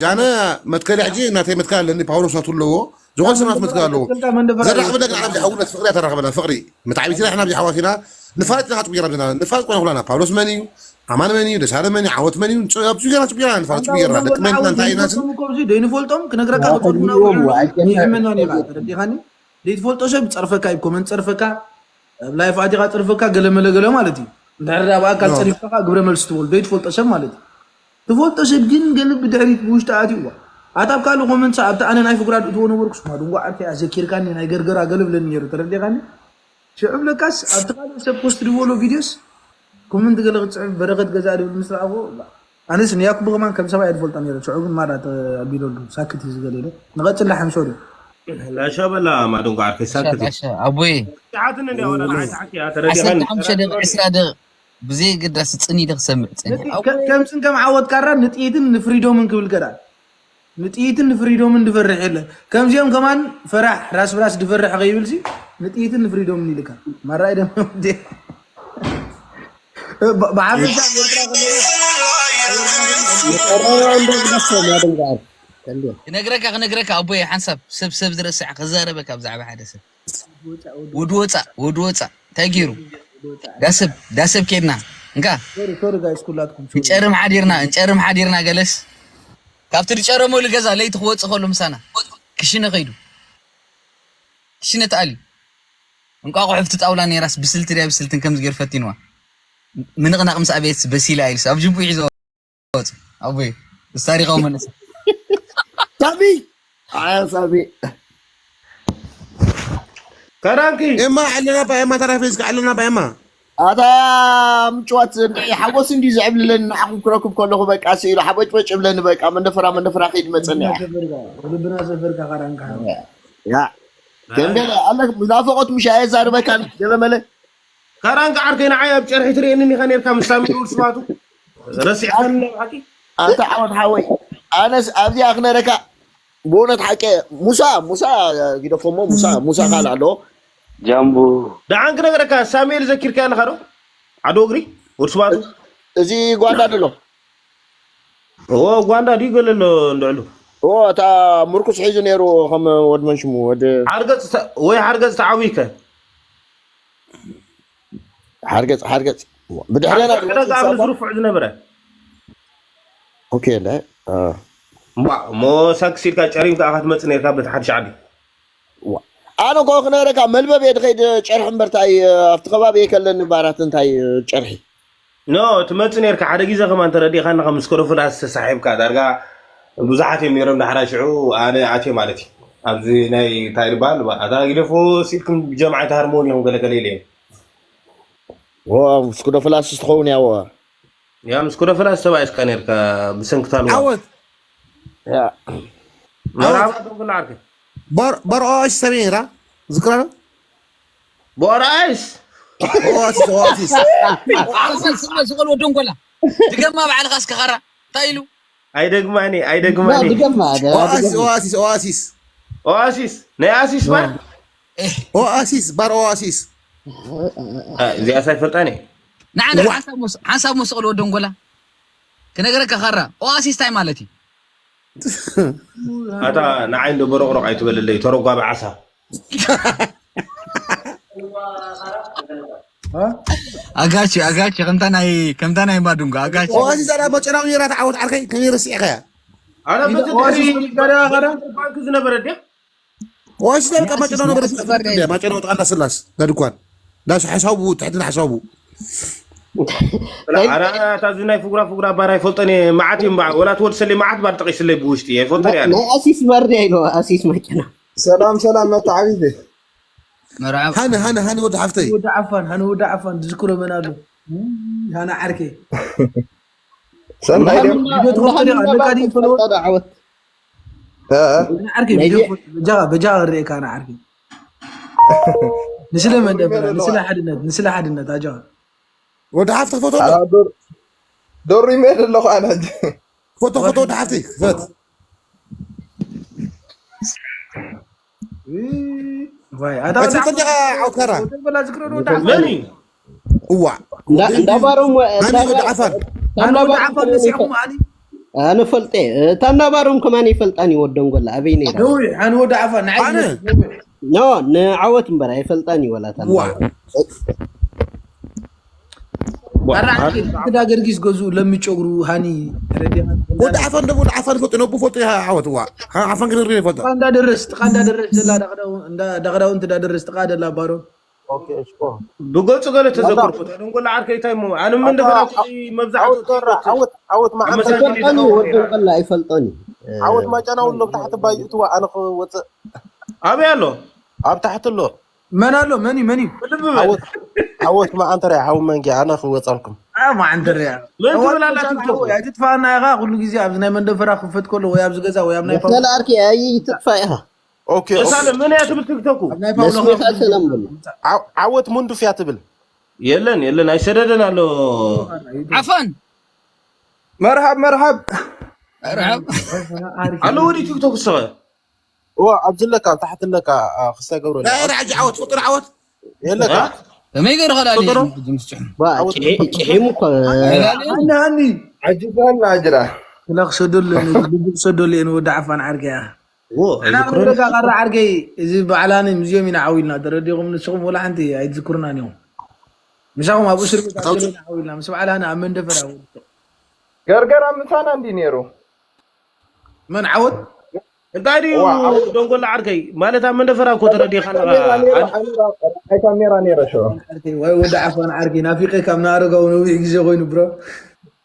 ጃነ መትከል ሕጂ ናተይ መትከል ኣለኒ፣ ፓውሎስ ናቱ ኣለዎ። ዝኾነ ሰብ ናቱ መትከል ኣለዎ። ዘራኽበና ግን ኣብዚ ሓውነት ፍቕሪ እያ ተራኽበና፣ ፍቕሪ። መትዓቢትና ንሕና ኣብዚ ሓዋት ኢና። ንፋለጥ ኢና፣ ጽቡቕ ጌርና ብዘና። ንፋለጥ ኮነ ኩላና። ፓውሎስ መን እዩ? ኣማን መን እዩ? ደሳለ መን እዩ? ዓወት መን እዩ? ጽ-፣ ኣብ ጽቡቕ ጌርና፣ ጽቡቕ ጌርና ንፋለጥ፣ ጽቡቕ ጌርና። ደቂ መን ኢና፣ እንታይ ኢና? ዘይፈልጦም እኮ ኣብዚ ደይንፈልጦም ክነግረካ ክፈልጡና ይኽእሉ እዮም። ይሕመና ነይራ። ተረዲኻኒ? ደይትፈልጦ ሰብ ጸርፈካ እዩ፣ ኮመንት ጸርፈካ፣ ኣብ ላይፍ ኣቲኻ ጸርፈካ፣ ገለ መለ ገለ ማለት እዩ። እንድሕር ደኣ ብኣካል ጸሪፍካ ግብረ መልሲ ትበሉ። ደይትፈልጦ ሰብ ማለት እዩ። ትፈልጦ ሰብ ግን ገለ ብድሕሪት ብውሽጢ ኣትዩዋ። ኣታ ኣብ ካልእ ኮመንት ሰ-፣ ኣብቲ ኣነ ናይ ፍጉራድ እትዎ ነበርኩስ፣ ማድንጎ ዓርከይ ኣዘኪርካኒ፣ ናይ ገርገራ ገለ ብለኒ ነይሩ፣ ተረዲኻኒ? ሽዑ ብለካስ ኣብቲ ካልእ ሰብ ፖስት ዝበሎ ቪድዮስ ኮመንት ገለ ክትጽሕፍ በረኸት ገዛ ድብል ምስ ረኣኹ፣ ኣነስ ንያኩብ ከማን ከም ሰብኣይ እየ ዝፈልጦ ነይረ። ሽዑ ግን ማራ ተኣቢለሉ፣ ሳክት እዩ ዝገለ ኢለ። ንቐጽል ዳሓን ሶሪ። ላሻ በላ ማድንጎ ዓርከይ፣ ሳክት እዩ። ላሻ፣ ኣቦይ። ሰዓትን እንዲያ ወላ ንዓይ ሰዓት እያ፣ ተረዲኻኒ? ዓሰርተ ሓሙሽተ ደቂቕ፣ ዕስራ ደቂቕ ብዘይ ግዳስ ጽን ኢለ ክሰምዕ ጸኒሐ። ነቲ ኣቦይ። ከ-፣ ከምጽን ከም ዓወት ካራ ንጥይትን ንፍሪዶምን ክብል ከዳ። ንጥይትን ንፍሪዶምን ድፈርሕ የለ። ከምዚኦም ከማን ፈራሕ ራስ ብራስ ድፈርሕ ከይብልሲ ንጥይትን ንፍሪዶምን ኢልካ። ማራይ ደም ብ-፣ ብሓፈሻ ኣብ ኤርትራ ከለና የቀረበ እንደ ግዳስ ማድንጎ ዓርከይ። ከልዮ። ክነግረካ፣ ክነግረካ ኣቦይ ሓንሳብ ሰብ፣ ሰብ ዝረስዕ ክዛረበካ ብዛዕባ ሓደ ሰብ። ወዲ ወፃእ፣ ወዲ ወፃእ። እንታይ ገይሩ? ዳሰብ፣ ዳሰብ ኬድና። እንካ። ሶሪ፣ ሶሪ ጋይስ ኩላትኩም ሶሪ። እንጨርም ሓዲርና፣ እንጨርም ሓዲርና ገለስ። ካብቲ ዝጨረመሉ ገዛ ለይቲ ክወፅእ ከሎ ምሳና። ክሽነ ከይዱ። ክሽነ ተኣልዩ። እንቋቑሖ ኣብቲ ጣውላ ነይራስ ብስልቲ ድያ ብስልትን ከምዚ ገይሩ ፈቲንዋ። ምንቕናቕ ምስ ኣቤትስ በሲላ ኢሉስ ኣብ ጅቡኡ ሒዞ ወፅ። ኣቦይ፣ ምስ ታሪኻዊ መለሰ። ሳሚ! ኣያ ሳሚ። ከራንኪ! ኤማ፣ ዕለና ባ ኤማ፣ ተራፊ እስከ ዕለና ባ ኤማ። ኣታ ምጭዋት እንድዒ ሓጎስ እንድዩ ዘዕብልለኒ፣ ንዓኹም ክረክብ ከለኹ በቃ ስኢሉ ሓቦጭቦጭ እብለኒ በቃ፣ መንደፈራ፣ መንደፈራ ከይድ መጸኒ እያ። ልብና ሰፈርካ፣ ልብና ሰፈርካ ከራንካ። ያ። ያ። ገንገለ፣ ኣለክ፣ ናፈቆት ምሻ የዛርበካ፣ ገለመለ። ካራንካ ዓርከይ ንዓይ ኣብ ጨርሒ ትርእየኒ ኢኻ ነርካ ምስ ሳሚ ሉል ስማቱ። ረሲዕካኒ ናይ ብሓቂ? ኣንታ ዓወት ሓወይ፣ ኣነስ ኣብዚኣ ክነረካ ብእውነት ሓቂ ሙሳ፣ ሙሳ ግደፎሞ፣ ሙሳ፣ ሙሳ ካልእ ኣለዎ። ጃምቡ። ደሓን ክነግረካ፣ ሳሙኤል ዘኪርካዮ ኣለኻ ዶ? ዓዶ እግሪ፣ ወዲ ስማቱ። እዚ ጓንዳ ደሎ። እዎ፣ ጓንዳ ድዩ ገለ ኣሎ እንድዕሉ? እዎ፣ እታ ምርኩስ ሒዙ ነይሩ ከም ወዲ መን ሽሙ፣ ወዲ ሓርገጽ ተ-፣ ወይ ሓርገጽ ተዓዊከ? ሓርገጽ፣ ሓርገጽ። ብድሕሪና ሓደ ኣብ ዝርፉዕ ዝነበረ። ኦኬ፣ እንደ፣ አ። እምቧ፣ እሞ ሳክስ ኢልካ ጨሪምካ ኢኻ ትመጽእ ነርካ በቲ ሓድሽ ዓዲ። ዋ። ኣነ እኮ ክነግረካ፣ መልበብ እየ ድኸይድ ጨርሒ እምበር፣ እንታይ፣ ኣብቲ ከባቢ እየ ከለኒ ባራት እንታይ ጨርሒ። ኖ፣ ትመጽእ ነርካ። ሓደ ግዜ ከማን ተረዲእካኒ፣ ከም ስኮሮፍላስ ተሳሒብካ፣ ዳርጋ ብዙሓት እዮም ነይሮም። ዳሕራይ ሽዑ ኣነ ኣትየ ማለት እዩ። ኣብዚ ናይ እንታይ ይበሃል፣ ኣታ ግደፎ ሲልኩም ብጀምዓ ተሃርምዎ ኢኹም ገለ ገለ ኢለ እየ። ዎ፣ ስኮሮፍላስ ትኸውን እያ፣ ዎ። ያ፣ ምስ ኮረፈላ ሰብኣይ እስካ ነርካ ብሰንክታልዋ። ዓወት። ያ። መርሓባ ዓወት። ቶም ኩሉ ዓርከይ። በር-፣ በርኦሽ ሰሜራ ዝክራ ነው? በርኦሽ። ኦሲስ፣ ኦሲስ። ኦሲስ፣ ስመ ስቆል ወደንጎላ። ድገማ ባዕልኻ እስከ ኻራ። እንታይ ኢሉ? ኣይደግማኒ፣ ኣይደግማኒ። ድገማ፣ ኦሲስ፣ ድገማ። ኦሲስ፣ ኦሲስ። ኦሲስ። ናይ ኣሲስ ባር? እ። ኦኣሲስ፣ ባር ኦኣሲስ። እ፣ እዚኣስ ኣይፈልጣን እየ። ንዓና እዋ። ሓንሳብ መስ-፣ ሓንሳብ መስቕል ወደንጎላ። ክነግረካ ኻራ፣ ኦኣሲስ እንታይ ማለት እዩ? ኣታ ንዓይ እንዶ በሮቕሮቕ ኣይትበለለይ፣ ተረጓቢ ዓሳ። እ? ኣጋቺ፣ ኣጋቺ፣ ከምታ ናይ፣ ከምታ ናይ ማዱንጋ፣ ኣጋቺ። ኦኣሲስ ኣላ መጨናዊ ነይራ፣ ተዓወት ዓርከይ፣ ከመይ ረሲዕካያ? ኣላ ኢዳ በቲ ኦኣሲስ ድሕሪ ሪካርያ ኻራ? ባንክ ዝነበረ ድያ? ኦኣሲስ ናይ በቃ ማጨናው ነበረ። ማጨናው ጥቃ እንዳስላስ፣ እንዳድኳን። እንዳስ ሓሳቡ፣ ትሕቲ ሓሳቡ። ኣረ፣ ኣታ እዚ ናይ ፍጉራ ፍጉራ ባር ኣይፈልጦን እየ። መዓት እዮም በዓ-፣ ወላ ትወድሰለይ መዓት ባር ጠቂስለይ ብውሽጢ፣ ኣይፈልጦን እየ ኣነ። ናይ ኣሲስ ባር ድያ ኢሉ፣ ኣሲስ ማጨናው። ሰላም፣ ሰላም፣ መተዓቢቲ። መርዓብ። ሃኒ፣ ሃኒ፣ ሃኒ ወዲ ሓፍተይ። ወዲ ዓፋን፣ ሃኒ ወዲ ዓፋን፣ ዝዝክሮ መን ኣሎ? ሃኒ ዓርከይ። ሰናይ ድዮም? ቪድዮ ትኸፍቶ ዲኻ? ኣለካ ድዩ ፎሎወር? ዳዕወት። እ፣ እ። ኣነ ዓርከይ ናይ ቪድዮ ዜ- ፎቶ፣ በጃኻ፣ በጃኻ ክርእየካ ኣነ ዓርከይ። ንስለ መንደፈራ፣ ንስለ ሓድነት፣ ንስለ ሓድነት፣ ኣጆኻ። ወዲ ሓፍቲ ፎቶ ኣሎ? አ፣ ዶር-፣ ዶሪመ ዘለኹ ኣነ ሕጂ። ፎቶ፣ ፎቶ ወዲ ሓፍቲ፣ ክፈት። ዋይ፣ ኣታ ኣቲ ወዲ ፎቶ ዓፋን፣ ዲኻ ዓውት ካራ? ፎቶ በላ ዝክረዶ ወዲ ዓፋን። መን እዩ? እዋ። እንዳ-፣ እንዳባሮም፣ መን እዩ ወዲ ዓፋን? መን ወዲ ዓፋን ነሲዕኩም ኣሊ? ኣነ ፈልጠ። እታ እንዳባሮም ከማን ይፈልጣን ይወደን ጎላ ኣበይ ነይራ? ነዊሕ፣ ኣነ ወዲ ዓፋ፣ ንዓይ ኣነ? ነዊሕ። ኖ፣ ንዓወት እምበር ኣይፈልጣን ይወላ እታ ዋ። እንዳባሮም። ኣራ፣ ኣነ? ክዳ ገርጊስ ገዙ ለሚጨጉሩ ሃኒ ረዲያ። ወዲ ዓፋን ደሞ ወዲ ዓፋን ፎቶ ነቡ ፎቶ ይሃ ዓወት ዋ። ሃ-፣ ዓፋን ግን ሪነ ፎቶ። ጥቃ እንዳደረስ፣ ጥቃ እንዳደረስ ዘላ ዳቅዳው፣ እንዳ-፣ ዳቅዳው እንት እንዳደረስ ጥቃ ደላ ባሮ። ኦኬ፣ እሺ፣ እኮ። ብገጹ ገለ ተዘከርኩት። ኣነ እንጎላ ዓርከይ እንታይ እሞ፣ ኣነ ምን ኣታ፣ ደፈራ ኩሉ መብዛሕትኡ ዓወት ገራ፣ ትኩት ዓወት፣ ዓወት መዓንተ ኣብ መሳጅድ ተፈጠኒ ይኸውን ወዲ ነይራ። ቀላ ኣይፈልጦን እዩ። ዓወት ማጫና ውሎም ታሕቲ ባይ እትዋ ኣነ ክወጽእ። ኣበይ ኣሎ? ኣብ ታሕቲ ኣሎ። መን ኣሎ? መን እዩ? መን እዩ? ብልቢ በል። ዓወት፣ ዓወት መዓንተ ሪያ፣ ሓው መንጊ፣ ኣነ ክወጻልኩም። አ፣ መዓንተ ሪያ። መን ትብል ኣላ ቲክቶክ? ኣይትጥፋና ኢኻ፣ ኩሉ ግዜ ኣብዚ ናይ መንደፈራ ክፈት ከሎ ወይ ኣብዚ ገዛ ወይ ኣብ ናይ ፓውሎ። መሰል ዓርኪ፣ ኣይ፣ ይትጥፋ ኢኻ። ኦኬ፣ ኦኬ። ሳለ መን እያ ትብል ቲክቶኩ? ኣብ ናይ ፓውሎ መስሚዕካ ሰላም በሉ። ዓው-፣ ዓወት ሙንዱፍ እያ ትብል። የለን፣ የለን፣ ኣይሰደደን ኣሎ። ዓፋን። መርሃብ፣ መርሃብ። መርሃብ። ኣሎ ወዲ ቲክቶክ ስኸ? እዋ፣ ኣብዚ ኣለካ፣ ኣብ ታሕቲ ኣለካ፣ አ፣ ክስታይ ገብረልያ። ዳይራ ሕጂ ዓወት፣ ፍጡር ዓወት። የለካ። እ? ከመይ ገይሩ ኸዳ ፍጡር? ሕጂ ምስ ጭሕሙ? ባ፣ ዓወት። ጭሒ-፣ ጭሒሙ እኮ። ሃኒ፣ ሃኒ። ዓጅባና ኣጅራ። ክላ ክሰደሉ፣ ልቢ ክሰደሉ እየ ንወዲ ዓፋን ዓርከይ። ዎ፣ ኣና ኣይዝክሮን። ክብረካ ቃራ ዓርከይ፣ እዚ በዓላኒ ምስዚኦም ኢና ዓዊልና፣ ተረዲኹም ንስኹም ወላ ሓንቲ ኣይትዝክሩናን ኢኹም። ምሳኹም ኣብ እስር ቤት ኣታውቲ- ኣቢልና ዓዊልና፣ ምስ በዓላኒ ኣብ መንደፈር ዓዊልና። ገርገራ ምሳና እንዲ ነይሩ። መን ዓወት? እንታይ ድዩ ዋ፣ ዓወት። ደንጎላ ዓርከይ? ማለት ኣብ መንደፈራ እኮ ተረዲኻ ኣለኻ። ካሜራ ነይሩ፣ ኣን- ካሜራ፣ ኣይ ካሜራ ነይረ ሽዑ። ዓርከይ፣ ወይ ወዲ ዓፋን ዓርከይ፣ ናፊቀ ካብ ናረጋው ነዊሕ ግዜ ኮይኑ ብሮ።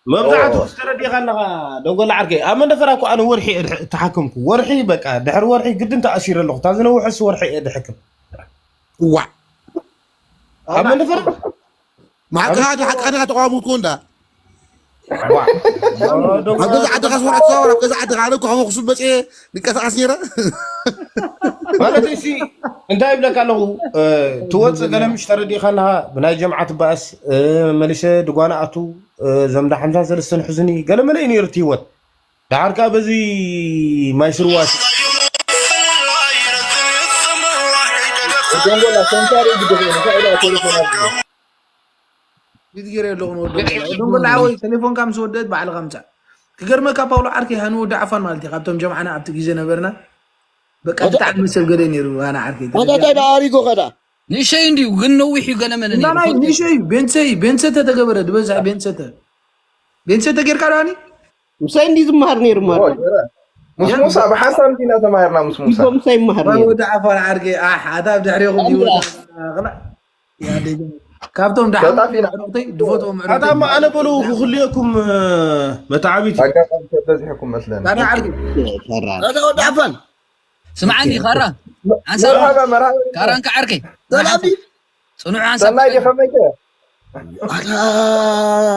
መብዛሕትኡ ኦ። ዝተረዲኻ ኣለኻ ደንጎላ ዓርከይ። ኣብ መንደፈራ እኮ ኣነ ወርሒ እየ ድሕ-፣ ተሓከምኩ። ወርሒ በቃ፣ ድሕሪ ወርሒ ግድን ተኣሲረ ኣለኹ። እታ ዝነውሐስ ወርሒ እየ ድሕክም። ዋዕ። ኣብ መንደፈራ? ማዕካ፣ ሓቃና ተቃውሞ እኮ እንዳ። ዋዕ። ኣብ ገዛ ዓድኻ ስራሕ ትዛወር፣ ኣብ ገዛ ዓድኻ ኣነ እኮ ካብ ኣኽሱም መፅየ ንቀሳቀስ ነይረ። ማለት እሺ፣ እንታይ ይብለካ ኣለኹ? እ፣ ትወፅእ ገለ ምሽ ተረዲእካ ኣለኻ፣ ብናይ ጀምዓ ትበኣስ፣ እ፣ መሊሰ ድጓና ኣቱ፣ እ፣ ዘምዳ ሓምሳን ሰለስተን ሕዙኒ፣ ገለ መለ እዩ ነይሩ እቲ ህይወት። ደሓር ከኣ በዚ ማይ ስርዋ ደንጎላ ሰንሳሪ ግድፍ እዩ፣ እንታይ ኢላ ቴሌፎን ኣብዚ? ግድግር የለኹን ወዲ ደንጎላ ሓወይ፣ ቴሌፎንካ ምስ ወደት ባዕልኻ ምጻእ። ክገርመካ ፓውሎ ዓርከይ፣ ሃኒ ወዲ ዓፋን ማለት እዩ። ካብቶም ጀምዓና ኣብቲ ግዜ ነበርና። በቃ ኣታ- ብጣዕሚ ሰብ ገለ ነይሩ፣ ሃኒ ዓርከይ። ኣታ እንታይ ደኣ ኣሪጎ ከዳ? ንእሸይ እንድዩ፣ ግን ነዊሕ እዩ፣ ገለ መለ ነይሩ፣ እንዳናይ ፎቶ እዩ። ንእሸይ እዩ፣ ቤንሰይ፣ ቤንሰተ ተገበረ፣ ዝበዝሐ ቤንሰተ። ቤንሰተ ጌርካ ዶ ሃኒ? ምሳይ እንዲ ዝመሃር ነይሩ ማለት ኦ፣ እዩ። ጀረ። ምስ ሙሳ ብሓንሳብ እንዲና ተማሂርና ምስ ሙሳ። ይጎ ምሳይ ይመሃር ወይ ነይሩ። ወዲ ዓፋን ዓርከይ፣ ኣሕ፣ ኣታ ኣብ ድሕሬኹም ኣንዳ። ይወዳ። ኣቕላዕ። ያ ደገ። ካብቶም ደሓን ተጣፊና። ኣዕሩኽተይ ድፈትዎም ኣዕሩኽተይ። ኣታ እማ ኣነ በሉ ክኽልየኩም፣ እ፣ መተዓቢቲ። ኣጋጣሚ ተበዚሕኩም መስለኒ። ካራ ዓርከይ። ካራ። ኣታ ወዲ ዓፋን። ስምዓኒ፣ ካራ። ሓንሳብ። መርሃባ፣ መርሃባ። ካራ እንካ ዓርከይ። ሰላም ድዩ? ጽኑዕ ሓንሳብ። ሰናይ ዲኻ መይተ? ኣታ።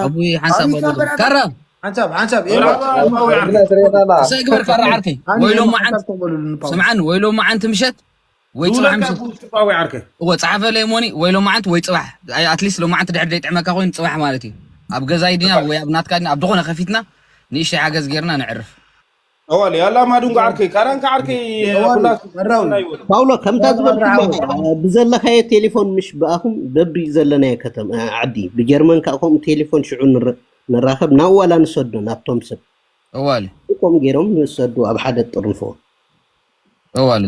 ኣቡይ ሓንሳብ ኣቡይ በሉ። ካራ። ካራ። ሓንሳብ፣ ሓንሳብ። መርሃባ፣ መርሃባ፣ ዓርከይ። መርሃባ። እሰይ ግበር ካራ ዓርከይ። ኣነ ወይሎም ሓንሳብ መዓንት-፣ ተበሉሉ ንፓውሎ። ስምዓኒ፣ ወይሎም መዓንቲ ምሸት ወይ ጽባሕ ዝብለካ ምሸት። ቡሽ ትፋዊ ዓርከይ። እወ፣ ጸሓፈለይ ሞኒ፣ ወይ ሎማዓንቲ ወይ ጽባሕ። ኣይ፣ ኣትሊስት ሎማዓንቲ ድሕሪ ዘይጥዕመካ ኮይኑ ጽባሕ ማለት እዩ። ኣብ ገዛይ ድና ወይ ኣብ ናትካ ድና፣ ኣብ ዝኾነ ከፊትና ንእሽተይ ሓገዝ ጌርና ነዕርፍ። እዋል፣ ያላ ማዱንጋ ዓርከይ፣ ካራንካ ዓርከይ፣ እዋል፣ ኩላቱ መራዊ። ናይ ወል። ፓውሎ፣ ከምታ መራዊ ዝበልኩሞ፣ ብዘለካዮ ቴሌፎን ምሽ ብኣኹም በቢ ዘለናዮ ከተማ፣ ዓዲ። ብጀርመን ከኣ ከምኡ ቴሌፎን ሽዑ ንር-፣ ንራኸብ፣ ናብ ዋላ ንሰዶ፣ ናብቶም ሰብ። እዋል። ከምኡ ገይሮም ንሰዶ ኣብ ሓደ ጥርንፎ። እዋል፣